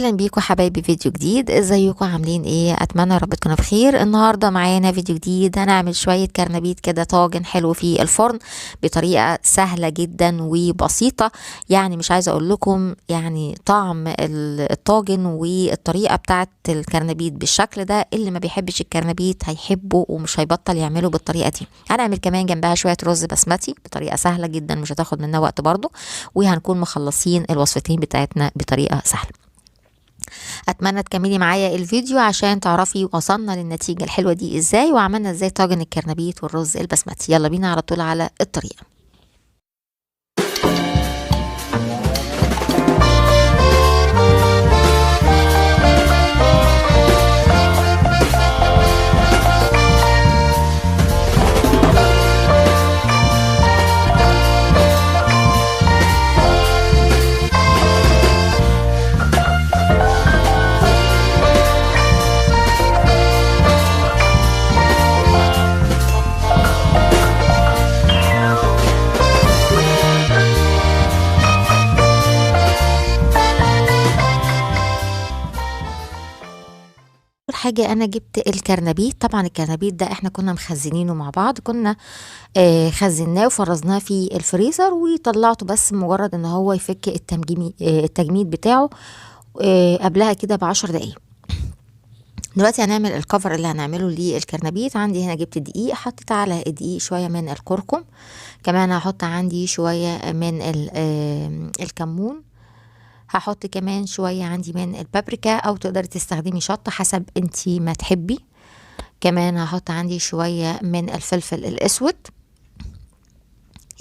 اهلا بيكم حبايبي، فيديو جديد. ازيكم عاملين ايه؟ اتمنى يا رب تكونوا بخير. النهارده معانا فيديو جديد، هنعمل شوية كرنبيت كده، طاجن حلو في الفرن بطريقة سهلة جدا وبسيطة. يعني مش عايزه اقول لكم يعني طعم الطاجن والطريقة بتاعه الكرنبيت بالشكل ده، اللي ما بيحبش الكرنبيت هيحبه ومش هيبطل يعمله بالطريقة دي. هنعمل كمان جنبها شوية رز بسمتي بطريقة سهلة جدا، مش هتاخد منا وقت برضو، وهنكون مخلصين الوصفتين بتاعتنا بطريقة سهلة. اتمنى تكملي معايا الفيديو عشان تعرفي وصلنا للنتيجة الحلوة دي ازاي، وعملنا ازاي طاجن الكرنبيت والرز البسمتي. يلا بينا على طول على الطريقة. حاجة انا جبت الكرنبيت. طبعا الكرنبيت ده احنا كنا مخزنينه مع بعض، كنا خزناه وفرزناه في الفريزر وطلعته، بس مجرد ان هو يفك التجميد بتاعه قبلها كده ب10 دقايق. دلوقتي هنعمل الكفر اللي هنعمله للكرنبيت. عندي هنا جبت دقيق، حطيت على الدقيق شوية من الكركم، كمان هحط عندي شوية من الكمون، هحط كمان شوية عندي من البابريكا، او تقدري تستخدمي شطة حسب انتي ما تحبي. كمان هحط عندي شوية من الفلفل الاسود،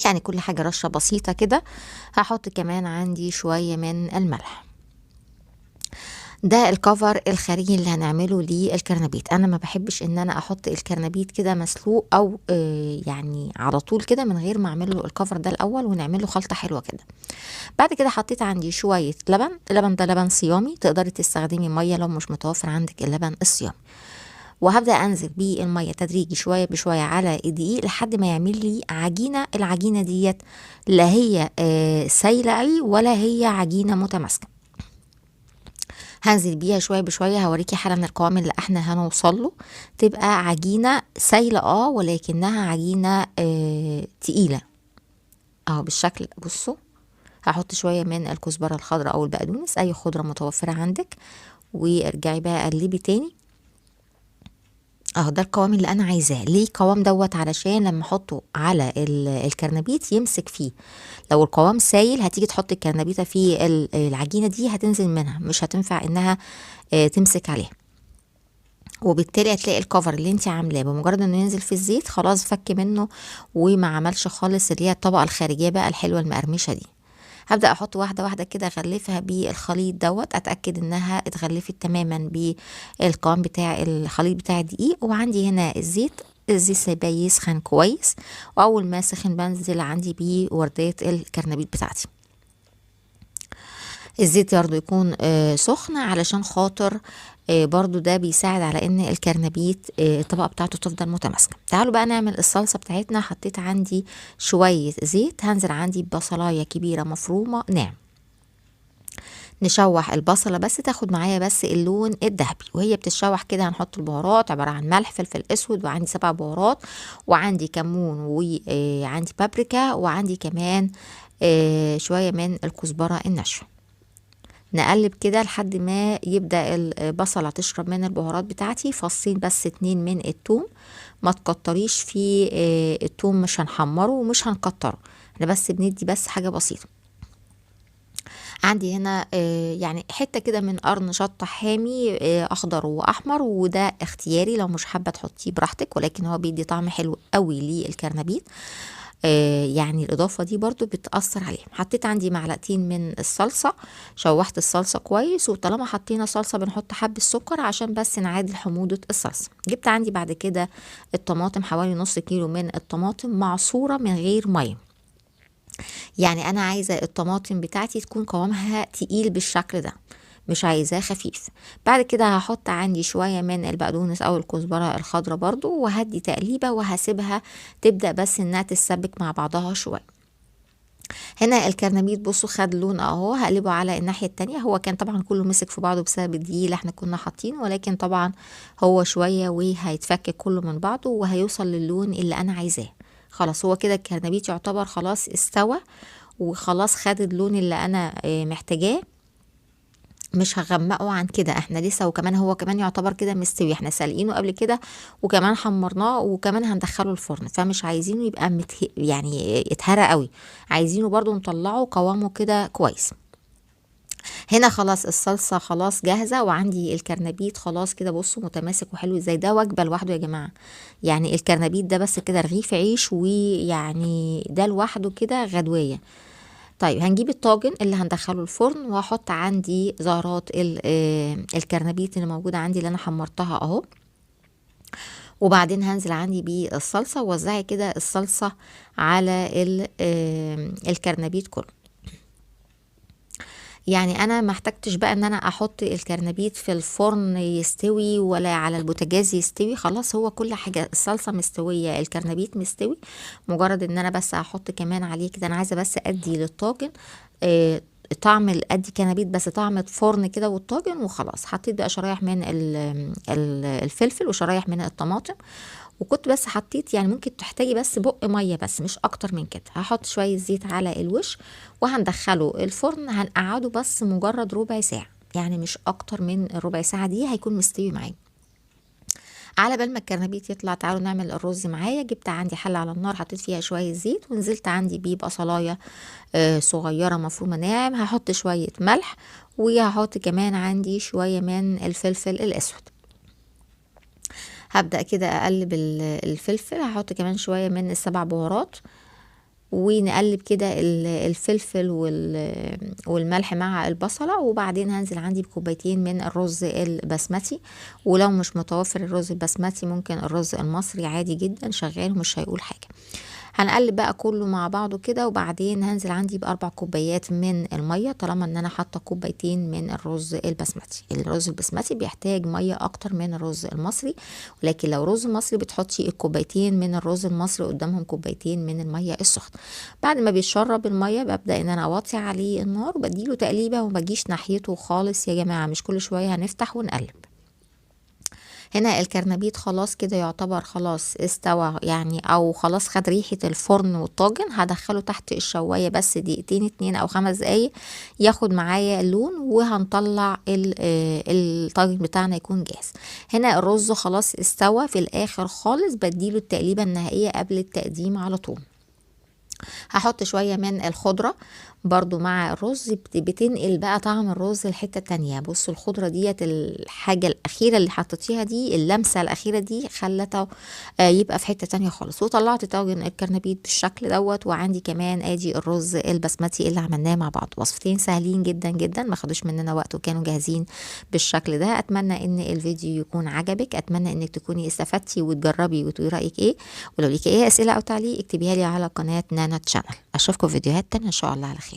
يعني كل حاجة رشة بسيطة كده. هحط كمان عندي شوية من الملح. ده الكفر الخارجي اللي هنعمله للكرنبيت. انا ما بحبش ان انا احط الكرنبيت كده مسلوق او يعني على طول كده من غير ما اعمل له الكفر ده الاول، ونعمل له خلطه حلوة كده. بعد كده حطيت عندي شوية لبن. اللبن ده لبن صيامي، تقدري تستخدمي مية لو مش متوفر عندك اللبن الصيامي. وهبدا انزل بالمية تدريجي شوية بشوية على الدقيق لحد ما يعمل لي عجينه. العجينة ديت لا هي سايله قوي ولا هي عجينه متماسكة. هنزل بيها شوية بشوية، هوريكي حالا القوام اللي احنا هنوصل له. تبقى عجينه سايله ولكنها عجينه تقيلة اهو بالشكل. بصوا، هحط شوية من الكزبره الخضراء او البقدونس، اي خضرة متوفرة عندك، وارجعي بقى قلبي تاني اهو. ده القوام اللي انا عايزاه. ليه القوام دوت؟ علشان لما احطه على الكرنبيت يمسك فيه. لو القوام سايل هتيجي تحطي الكرنبيته في العجينة دي هتنزل منها، مش هتنفع انها تمسك عليها، وبالتالي هتلاقي الكفر اللي انت عاملاه بمجرد انه ينزل في الزيت خلاص فك منه وما عملش خالص اللي هي الطبقة الخارجية بقى الحلوة المقرمشه دي. هبدأ احط واحدة واحدة كده، اغلفها بالخليط دوت، اتأكد انها اتغلفت تماما بالقوام بتاع الخليط بتاع الدقيق. وعندي هنا الزيت، الزيت سايباه يسخن كويس، واول ما سخن بنزل عندي بيه وردات الكرنبيت بتاعتي. الزيت برضو يكون سخن علشان خاطر برضو ده بيساعد على ان الكرنبيت الطبقة بتاعته تفضل متماسكة. تعالوا بقى نعمل الصلصة بتاعتنا. حطيت عندي شوية زيت، هنزل عندي ببصلاية كبيرة مفرومة ناعم. نشوح البصلة بس تاخد معايا بس اللون الذهبي، وهي بتتشوح كده هنحط البهارات، عبارة عن ملح، فلفل اسود، وعندي 7 بهارات، وعندي كمون، وعندي بابريكا، وعندي كمان شوية من الكزبرة الناشفة. نقلب كده لحد ما يبدأ البصلة تشرب من البهارات بتاعتي. فصين بس 2 من التوم، ما تكتريش في التوم، مش هنحمره ومش هنكتره، احنا بس بندي بس حاجة بسيطة. عندي هنا يعني حتة كده من قرن شطة حامي أخضر وأحمر، وده اختياري لو مش حابة تحطيه براحتك، ولكن هو بيدي طعم حلو قوي للكرنبيت. يعني الإضافة دي برضو بتأثر عليه. حطيت عندي معلقتين من الصلصة، شوحت الصلصة كويس، وطالما حطينا صلصة بنحط حبة سكر عشان بس نعادل حموضة الصلصة. جبت عندي بعد كده الطماطم، حوالي نص كيلو من الطماطم معصورة من غير مية. يعني أنا عايزة الطماطم بتاعتي تكون قوامها تقيل بالشكل ده، مش عايزاه خفيف. بعد كده هحط عندي شوية من البقدونس او الكزبرة الخضراء برضو، وهدي تقليبة وهسيبها تبدأ بس انها تتسبك مع بعضها شوية. هنا الكرنبيط بصوا خد لون اهو، هقلبه على الناحية التانية. هو كان طبعا كله مسك في بعضه بسبب الدقيق اللي احنا كنا حاطينه، ولكن طبعا هو شوية وهيتفك كله من بعضه وهيوصل للون اللي انا عايزاه. خلاص هو كده الكرنبيط يعتبر خلاص استوى وخلاص خد اللون اللي انا محتاجاه، مش هغمقه عن كده، احنا لسه وكمان هو كمان يعتبر كده مستوي، احنا سالقينه قبل كده وكمان حمرناه وكمان هندخله الفرن، فمش عايزينه يبقى يعني اتهرى قوي، عايزينه برضو نطلعه قوامه كده كويس. هنا خلاص الصلصة خلاص جاهزة، وعندي الكرنبيط خلاص كده بصوا متماسك وحلو ازاي. ده وجبة لوحده يا جماعة، يعني الكرنبيط ده بس كده رغيف عيش، ويعني ده لوحده كده غدواية. طيب هنجيب الطاجن اللي هندخله الفرن، وهحط عندي زهرات الكرنبيط اللي موجودة عندي اللي انا حمرتها اهو، وبعدين هنزل عندي بالصلصة، ووزعي كده الصلصة على الكرنبيط كله. يعني انا ما احتاجتش بقى ان انا احط الكرنبيط في الفرن يستوي ولا على البوتاجاز يستوي، خلاص هو كل حاجة الصلصة مستوية الكرنبيط مستوي، مجرد ان انا بس هحط كمان عليه كده. انا عايزة بس ادي للطاجن طعم ادي كرنبيط بس طعم فرن كده والطاجن وخلاص. حطيت بقى شرايح من الفلفل وشرايح من الطماطم، وكنت بس حطيت يعني ممكن تحتاجي بس بق مية بس مش اكتر من كده. هحط شوية زيت على الوش وهندخله الفرن، هنقعده بس مجرد ربع ساعة، يعني مش اكتر من الربع ساعة دي هيكون مستوي معايا. على بال ما الكرنبيط يطلع تعالوا نعمل الرز معايا. جبت عندي حله على النار حطيت فيها شوية زيت، ونزلت عندي بيه بصلايه صغيرة مفرومه ناعم، هحط شوية ملح وهحط كمان عندي شوية من الفلفل الاسود. هبدأ كده اقلب الفلفل، هحط كمان شوية من السبع بهارات، ونقلب كده الفلفل والملح مع البصلة. وبعدين هنزل عندي بكوبايتين من الرز البسمتي، ولو مش متوفر الرز البسمتي ممكن الرز المصري عادي جدا شغال ومش هيقول حاجة. هنقلب بقى كله مع بعضه كده، وبعدين هنزل عندي ب4 كوبايات من المية، طالما ان انا حاطة كوبايتين من الرز البسمتي. الرز البسمتي بيحتاج مية اكتر من الرز المصري، ولكن لو رز مصري بتحطي الكوبايتين من الرز المصري قدامهم كوبايتين من المية السخنة. بعد ما بيتشرب المية ببدأ ان انا اوطي عليه النار وبديله تقليبة، وما بجيش ناحيته خالص يا جماعة، مش كل شوية هنفتح ونقلب. هنا الكرنبيط خلاص كده يعتبر خلاص استوى يعني، او خلاص خد ريحة الفرن والطاجن. هدخله تحت الشواية بس دقيقتين 2 او 5 دقايق ياخد معايا اللون، وهنطلع الطاجن بتاعنا يكون جاهز. هنا الرز خلاص استوى في الاخر خالص، بديله التقليبة النهائية قبل التقديم على طول. هحط شوية من الخضرة برضو مع الرز، بتنقل بقى طعم الرز لحتة تانية. بصوا الخضرة ديت الحاجة الأخيرة اللي حطيتيها دي، اللمسة الأخيرة دي خلته يبقى في حتة تانية خالص. وطلعت طاجن الكرنبيط بالشكل دوت، وعندي كمان ادي الرز البسمتي اللي عملناه مع بعض. وصفتين سهلين جدا جدا، ما خدوش مننا وقت وكانوا جاهزين بالشكل ده. اتمنى ان الفيديو يكون عجبك، اتمنى انك تكوني استفدتي وتجربي وتقولي رايك ايه، ولو ليكي اي اسئلة او تعليق اكتبيها لي على قناة نانا channel. اشوفكم في فيديوهات تانية ان شاء الله على خير.